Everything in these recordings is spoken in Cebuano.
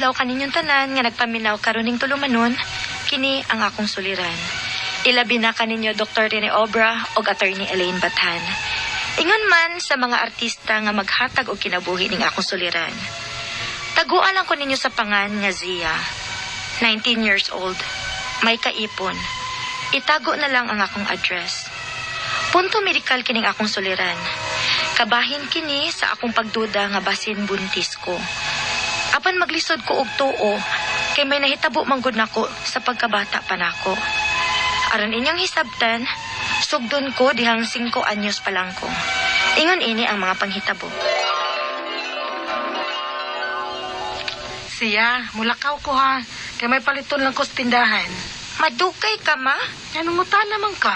adlaw kaninyong tanan nga nagpaminaw karoning tulumanon, kini ang akong suliran. Ilabi na kaninyo Dr. Rene Obra og Attorney Elaine Bathan. Ingon man sa mga artista nga maghatag og kinabuhi ning akong suliran. Taguan lang ko ninyo sa pangan nga Zia. 19 years old. May kaipon. Itago na lang ang akong address. Punto medikal kining akong suliran. Kabahin kini sa akong pagduda nga basin buntis ko. Apan maglisod ko og tuo kay may nahitabo man gud nako sa pagkabata pa nako. Aron inyong hisabtan, sugdon ko dihang 5 anyos pa lang ko. Ingon ini ang mga panghitabo. Siya, mulakaw ko ha. Kay may paliton lang ko sa tindahan. Madukay ka, ma? Anungutan naman ka.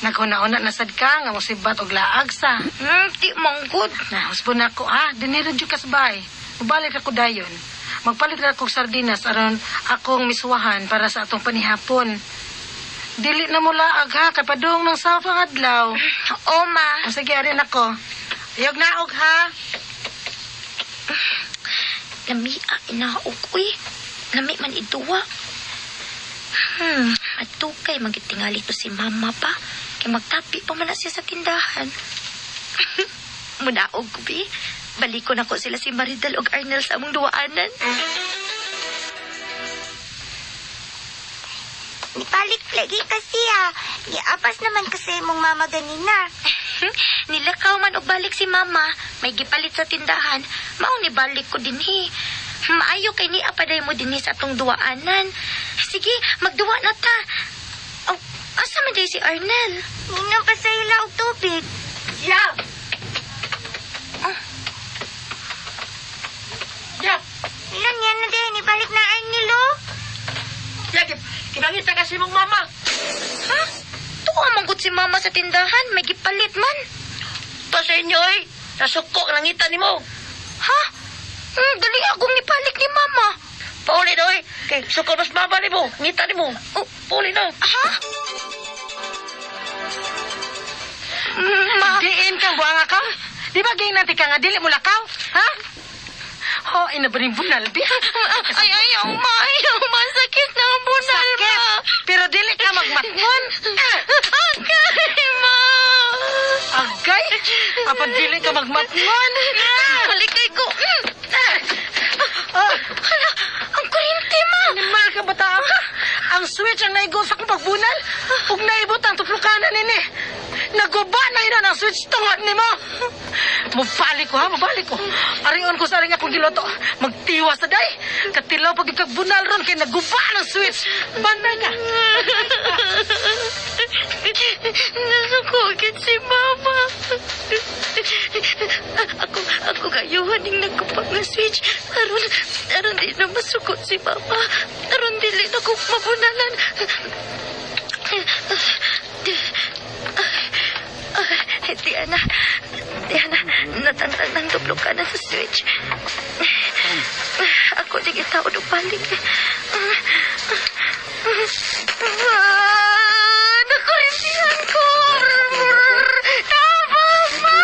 Naghuna-una na sad ka nga musibat og laag sa. Di manggod. Na, husbo na ako ha. Dinira jud ka sa bahay. Mubalik ako dayon. Magpalit ra akong sardinas aron akong misuwahan para sa atong panihapon. Dili na mo laag ha, kay padung ng sa adlaw. O, ma. O sige, arin ako. Ayog naog ha. Lami a inaog, uy. Lami man iduwa. Madukay magitingali to si mama pa. Kay magtapi pa man na siya sa tindahan. Munaog ko, bi. Baliko na ko sila si Maridel og Arnel sa among duwaanan. Nipalik lagi kasi ah. Giapas naman kasi mong mama ganina. Nilakaw man og balik si mama. May gipalit sa tindahan. Mao ni balik ko dinhi. Maayo kay ni apaday mo dinhi sa atong duwaanan. Sige, magduwa na ta. Oh, asa man day si Arnel? Minom pa sa ila og tubig. Ya! Ya, Ilan yan na din, ibalik na ay nilo. ya, kinangita kasi mong mama. Ha? Tuwa man gud si mama sa tindahan, may gipalit man. To sa inyo eh. Nasuko ang nangita ni mo. Ha? Dali akong nipalik ni mama. Pauli na oy. Kay suko mas mama ni mo. Ngita ni mo. Oh. Pauli na. Ha? Ma, Diin kang buanga ka? Di ba ging natin ka nga dili mo lakaw? Ha? Ho, ina ba rin bunal, bi? ay, ayaw, ma, ayaw, ma, sakit na ang bunal, Sakit! ma. Pero dili ka magmatngon. Agay, ma. Agay! Apan dili ka magmatngon. Halikay ko. Ah, Hala, ang kuryente, ma. animal ka bata ka. Ang switch ang naigo sa akong pagbunal. Ug naibot ang tuplukanan nini. Naguba na yun ang switch tungod nimo. Mubalik ko ha, mubalik ko. Arion ko sa aring akong giloto. Magtiwas na day. Katilaw pag ikagbunal ron kay naguba ng switch. Bantay ka. Nasukogit si mama. Ako gayuhan ning nagkupag ng switch. Aron di na masukot si mama. Aron dili na ko mabunalan. Diana, Diana, natantan ng duplo ka na sa switch. Ako di kita og balik. Ah, nakurintihan ko! Tama, ma!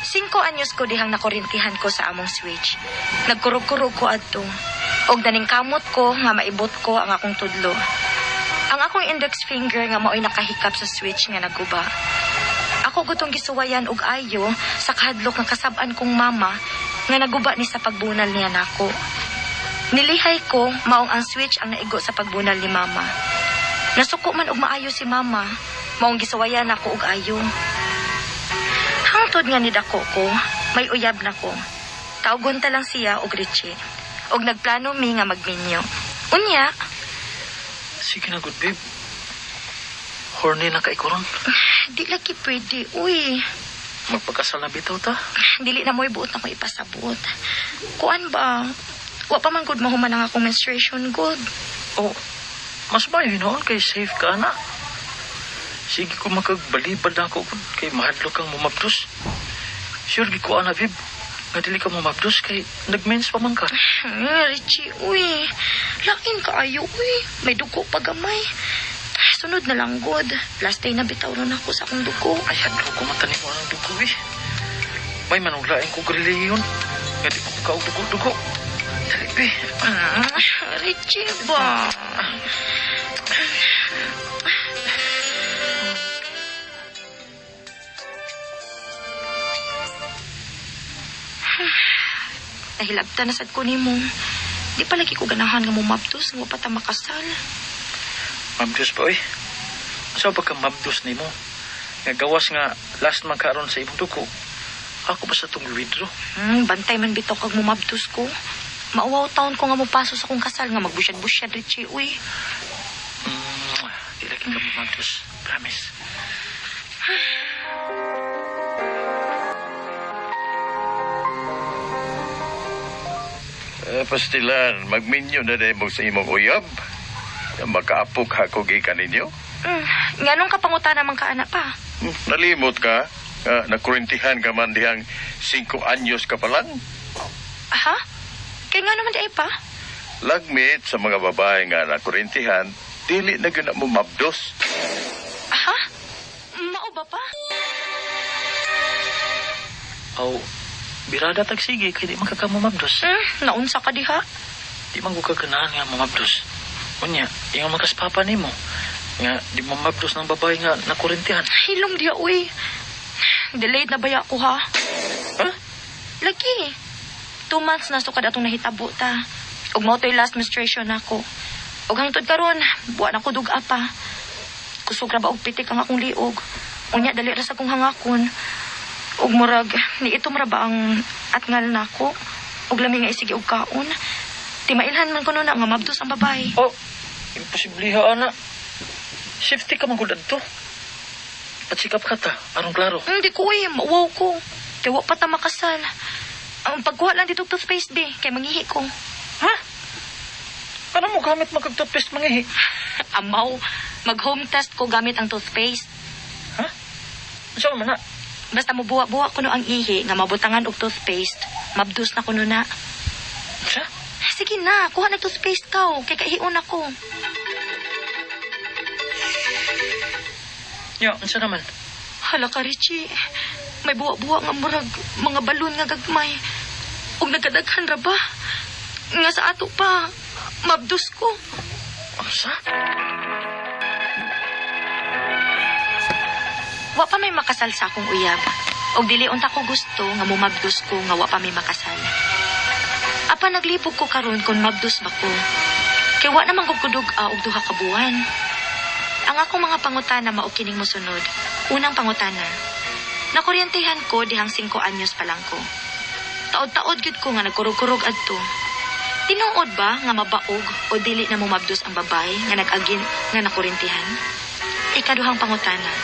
5 anyos ko dihang nakurintihan ko sa among switch. Nagkurog-kurog ko adto. Og daning kamot ko nga maibot ko ang akong tudlo. Ang akong index finger nga mao'y nakahikap sa switch nga naguba. Ako gutong gisuwayan og ayo sa kahadlok nga kasab-an kong mama nga naguba ni sa pagbunal niya nako. Nilihay ko maong ang switch ang naigo sa pagbunal ni mama. Nasuko man og maayo si mama, maong gisuwayan ako og ayo. Hangtod nga ni dako ko, may uyab na ko. Tawgon ta lang siya og Richie. Og nagplano mi nga magminyo. Unya, Sige na, good babe. Horny na kay ko ron. di lagi pwede, uy. Magpagkasal na bitaw ta. Dili na mo'y buot na ko ipasabot. Kuan ba? Wa pa man gud mahuman ang akong menstruation good. Oh, mas mayo noon kay safe ka na. Sige ko makagbalibad na ako gud, kay mahadlok kang mumabdos. Sure gi ko ana babe. Nga dili ka mumabdos kay nagmens pa man ka. Richie, uy. Lain ka ayo, uy. May dugo pa gamay. Sunod na lang good. Last day na bitaw ron ako sa akong dugo. Ay, hadlok ko matanim mo ang dugo eh. May manong lain kong relihiyon. Nga di ko kaog dugo-dugo. Dali, be. Richie ba? Nahilabta na sad ko nimo. Di palagi ko ganahan nga mumabdos nga pa ta makasal. Mabdos pa, oy. Sa pagka mabdos nimo? Nga gawas nga last man karon sa imong dugo. Ako ba sa tong withdraw? Bantay man bitaw kag mumabdos ko. Mauwaw taon ko nga mopaso sa akong kasal nga magbusyad-busyad, Richie, uy. Di lagi ka mamabdos. Promise. Eh, pastilan, magminyo na dahil mo sa imong uyab. Makaapok ako gikan ninyo. Nganong kapangutana man ka, anak pa? Nalimot ka? Nga, nakurintihan ka man dihang 5 anyos ka pa lang. Ha? Kay nga naman di ay pa? Lagmit sa mga babae nga nakurintihan, dili na gyud na mo mabdos. Ha? Mao ba pa? Aw, birada tag sige kay di man ka ka mamabdos. Naunsa ka diha? Di man ko kaganahan nga mamabdos. Unya, ingon man kas papa nimo nga di mamabdos ng babae nga nakurintihan. Hilom diha, uy. Delayed na baya ko, ha? Ha? Lagi. 2 months na sukad atong nahitabo ta. Ug mao to'y last menstruation nako. Ug hangtod karon, buwan ako duga pa. Kusog ra ba og pitik ang akong liog. Unya dali ra sa akong hangakon. Ug murag niitom ra ba ang atngal nako. Ug lami nga isigi og kaon. Timailhan man kuno na nga mabdos ang babae. Oh, imposible ha, ana. Safety ka man gud adto. Patsikap ka ta, aron klaro. Hindi ko eh, mauwaw ko. Kaya wa pa ta makasal. Ang pagkuha lang dito toothpaste be, kay mangihi ko. Ha? Ano mo gamit magkag toothpaste mangihi? Amaw, mag-home test ko gamit ang toothpaste. Ha? Unsa man na? Basta mubuwa-buwa kuno ang ihi nga mabutangan og toothpaste, mabdus na kuno na. Unsa? Sige na, kuha na toothpaste ka oh, kay kaihion ako. Ya, unsa naman? Hala ka, Richie. May buwa-buwa nga murag, mga balon nga gagmay. Ug nagkadaghan ra ba? Nga sa ato pa, mabdus ko. Unsa? Wa pa may makasal sa akong uyab. Og dili unta ko gusto nga mumabdus ko nga wa pa may makasal. Apa naglibog ko karon kung mabdus ba ko. Kay wa naman ko kudug-a og duha ka buwan. Ang akong mga pangutana mao kining mosunod. Unang pangutana. Nakuryentehan ko dihang 5 anyos pa lang ko. Taod-taod gyud ko nga nagkurog-kurog adto. Tinuod ba nga mabaog o dili na mumabdos ang babae nga nag-agin nga nakuryentehan? Ikaduhang pangutana.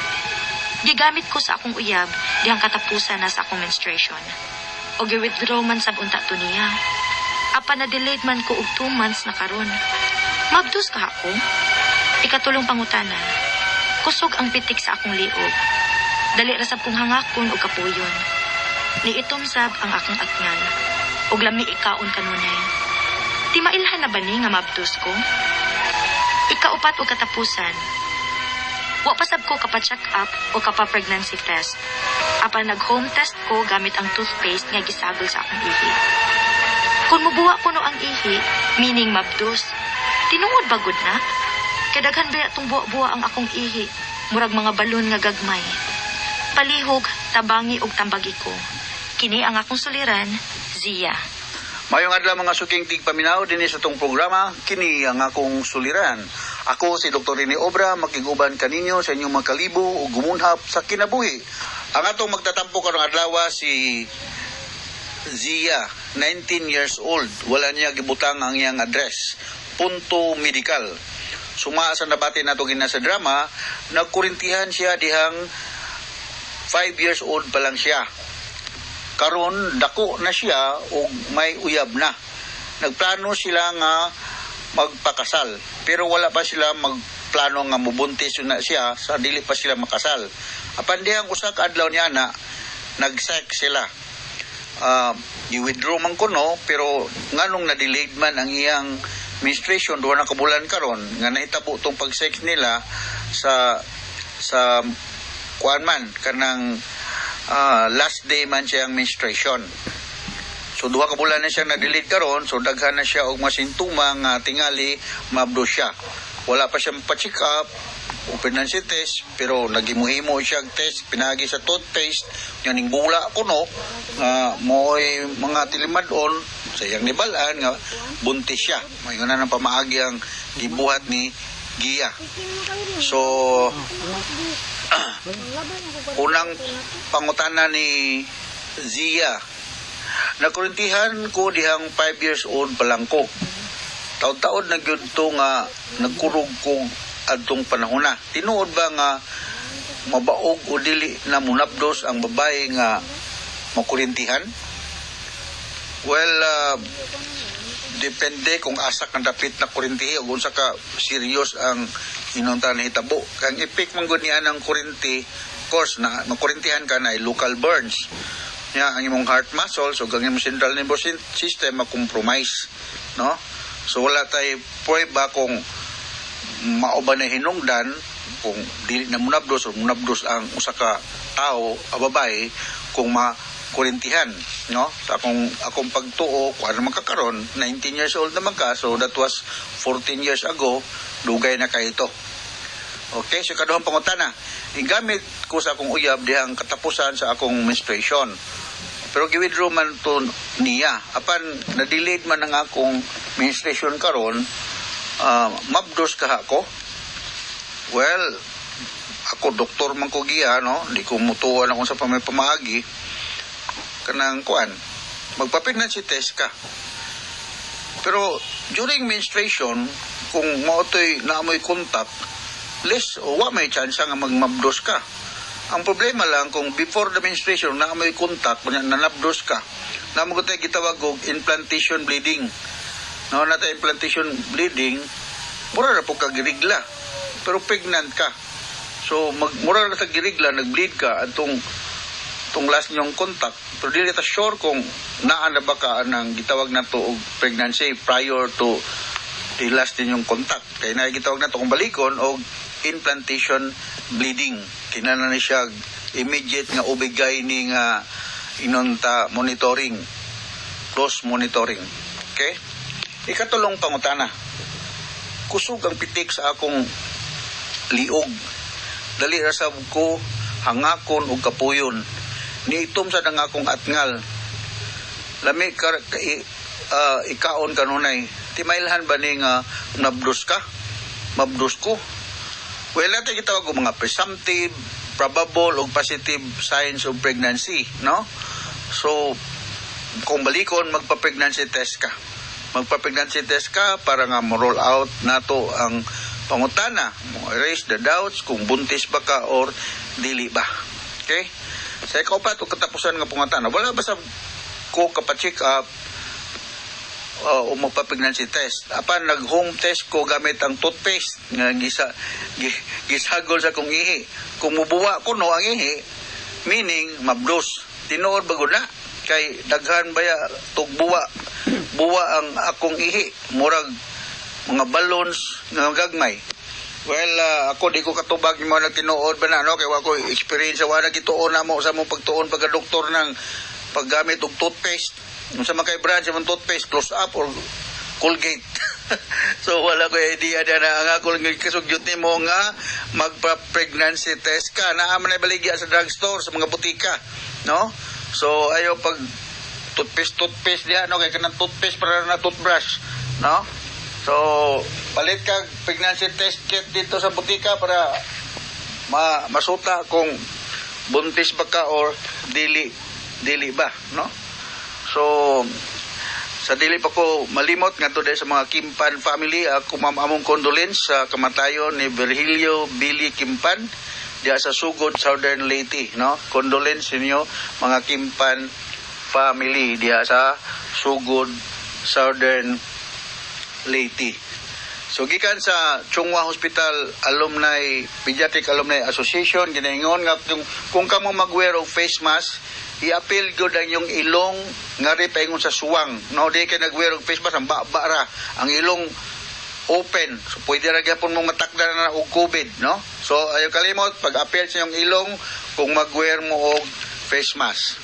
Gigamit ko sa akong uyab dihang katapusan na sa akong menstruation. O gi-withdraw man sab unta to niya. Apa na delayed man ko og 2 months na karon. Mabdos ka ako? Ikatulong pangutana. Kusog ang pitik sa akong liog. Dali ra sab kong hangakon og kapuyon. Niitom sab ang akong atngal. Og lami ikaon kanunay. Timailhan na ba ni nga mabdos ko? Ikaupat og katapusan. Wa pa sab ko kapa-check up o kapa-pregnancy test. Apan nag-home test ko gamit ang toothpaste nga gisagol sa akong ihi. Kung mubuwa kuno ang ihi, meaning mabdos, tinuod ba gud na? Kay daghan ba itong buwa-buwa ang akong ihi, murag mga balon nga gagmay. Palihog, tabangi og tambagi ko. Kini ang akong suliran, Zia. Mayong adlaw mga suking tigpaminaw dinhi sa tong programa kini ang akong suliran. Ako si Dr. Rene Obra makiguban kaninyo sa inyong mga kalibo ug gumunhap sa kinabuhi. Ang atong magtatampo karong adlaw si Zia, 19 years old. Wala niya gibutang ang iyang address. Punto medical. Suma sa nabati nato gina sa drama, nagkurintihan siya dihang 5 years old pa lang siya. Karon dako na siya ug may uyab na. Nagplano sila nga magpakasal pero wala pa sila magplano nga mubuntis na siya sa dili pa sila makasal. Apan dihang usa ka adlaw niya na nag-sex sila. I-withdraw man kuno pero nganong na-delayed man ang iyang menstruation duha na ka bulan karon nga nahitabo tong pag-sex nila sa kuan man kanang Last day man siya ang menstruation. So duha ka bulan na siya na-delete karon, so daghan na siya og mga sintoma nga tingali mabdo siya. Wala pa siya pa-check up o pregnancy test, pero nagimuhimo siya og test pinagi sa toothpaste nga ning bula kuno nga mo'y mga tilimad-on sa iyang nibal-an nga buntis siya. Moingon na ng pamaagi ang gibuhat ni Gia. So unang pangutana ni Zia: "Nakurintihan ko dihang 5 years old pa lang ko. Taod-taod na gyud to nga nagkurog ko adtong panahon na. Tinuod ba nga mabaog o dili na munabdos ang babae nga makurintihan?" Well, depende kung asa kang dapit na kurintihi o unsa ka serious ang inunta na hitabo. Kang effect man gud niya ng kurinti, of course, na makurintihan ka na ay local burns. Ya, ang imong heart muscles o ang imong central nervous system makompromise, no? So wala tay pruweba kung mao ba na hinungdan kung dili na munabdos o munabdos ang usa ka tawo a babae kung makurintihan, no? Sa akong pagtuo, kung ano man ka karon, 19 years old naman ka, so that was 14 years ago, dugay na kay ito. Okay, so kaduhang pangutana: "Igamit ko sa akong uyab dihang katapusan sa akong menstruation. Pero gi-withdraw man to niya. Apan na-delayed man ang akong menstruation karon, mabdos kaha ko?" Well, ako doktor man ko giya, no? Di ko mutuan ako sa pamay pamaagi. Kanang kuan, magpa-pregnancy test ka. Pero during menstruation, kung mao to'y naamoy contact, less o wa may chance nga magmabdos ka. Ang problema lang kung before the menstruation na may contact, kunya nanabdos ka. Namo ko tayo gitawag og implantation bleeding. No, na tayo implantation bleeding, mura ra po ka girigla. Pero pregnant ka. So mag mura ra sa girigla, nag-bleed ka atong tong last niyong contact. Pero dili ta sure kung naa na ba ka ang gitawag na to og pregnancy prior to the last ninyong contact. Kaya na gitawag na to kung balikon og implantation bleeding. Kinahanglan ni siya immediate nga OB-GYN nga inonta monitoring. Close monitoring. Okay? Ikatulong pangutana: "Kusog ang pitik sa akong liog. Dali ra sab ko hangakon og kapuyon. Niitom sa ang akong atngal. Lami ka, ikaon kanunay. Timailhan ba ni nga nabdos ka? Mabdos ko?" Well, natin gitawag og mga presumptive, probable o positive signs of pregnancy, no? So, kung balikon, magpa-pregnancy test ka. Magpa-pregnancy test ka para nga mo-roll out nato ang pangutana, mo erase the doubts kung buntis ba ka or dili ba. Okay? Sa ikaupat o katapusan nga pangutana: "Wala ba sa ko kapa-check up o magpa-pregnancy test. Apan nag-home test ko gamit ang toothpaste nga gisagol sa kong ihi. Kung mubuwa ko no ang ihi, meaning mabdos. Tinuod ba gud na? Kay daghan baya tugbuwa buwa ang akong ihi, murag mga balloons nga gagmay." Well, ako di ko katubag mo na tinuod ba na, no? Kay wa ko experience, wa na gituon na mo sa mong pagtuon pagka doktor ng paggamit og toothpaste. Unsa man kay brand sa mong toothpaste, Close Up or Colgate? So wala ko idea na ang ako lang kasugyot nimo nga magpa-pregnancy test ka. Naa man ay baligya sa drugstore, sa mga butika, no? So ayo pag toothpaste toothpaste diha, no, kay kanang toothpaste para na toothbrush, no? So palit kag pregnancy test kit dito sa butika para masuta kung buntis ba ka or dili dili ba, no? So sa dili pa ko malimot ngadto sa mga Kimpan family, ako ma'am among condolence sa kamatayon ni Virgilio Billy Kimpan diha sa Sugod, Southern Leyte, no? Condolence ninyo mga Kimpan family diha sa Sugod, Southern Leyte. So gikan sa Chong Hua Hospital Alumni Pediatric Alumni Association, ginaingon nga kung kamo mag-wear og face mask, i-apil gyud ang inyong ilong ngari paingon sa suwang, no? Di kay nag-wear og face mask, ang baba ra ang ilong open, so pwede ra gyapon mong matakda na og COVID, no? So ayaw kalimot pag-apil sa inyong ilong kung mag-wear mo og face mask.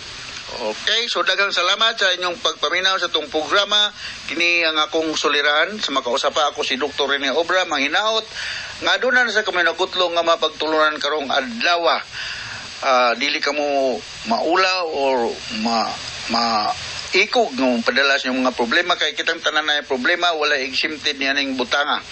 Okay, so daghang salamat sa inyong pagpaminaw sa atong programa. Kini ang akong suliran sa makausap pa ako si Dr. Rene Obra manghinaot nga aduna na sa kami nagutlo nga mapagtulunan karong adlaw. Dili kamo maulaw or ma ma ikog ng padala sa inyong mga problema kay kitang tanan na problema, wala exempted niya ning butanga.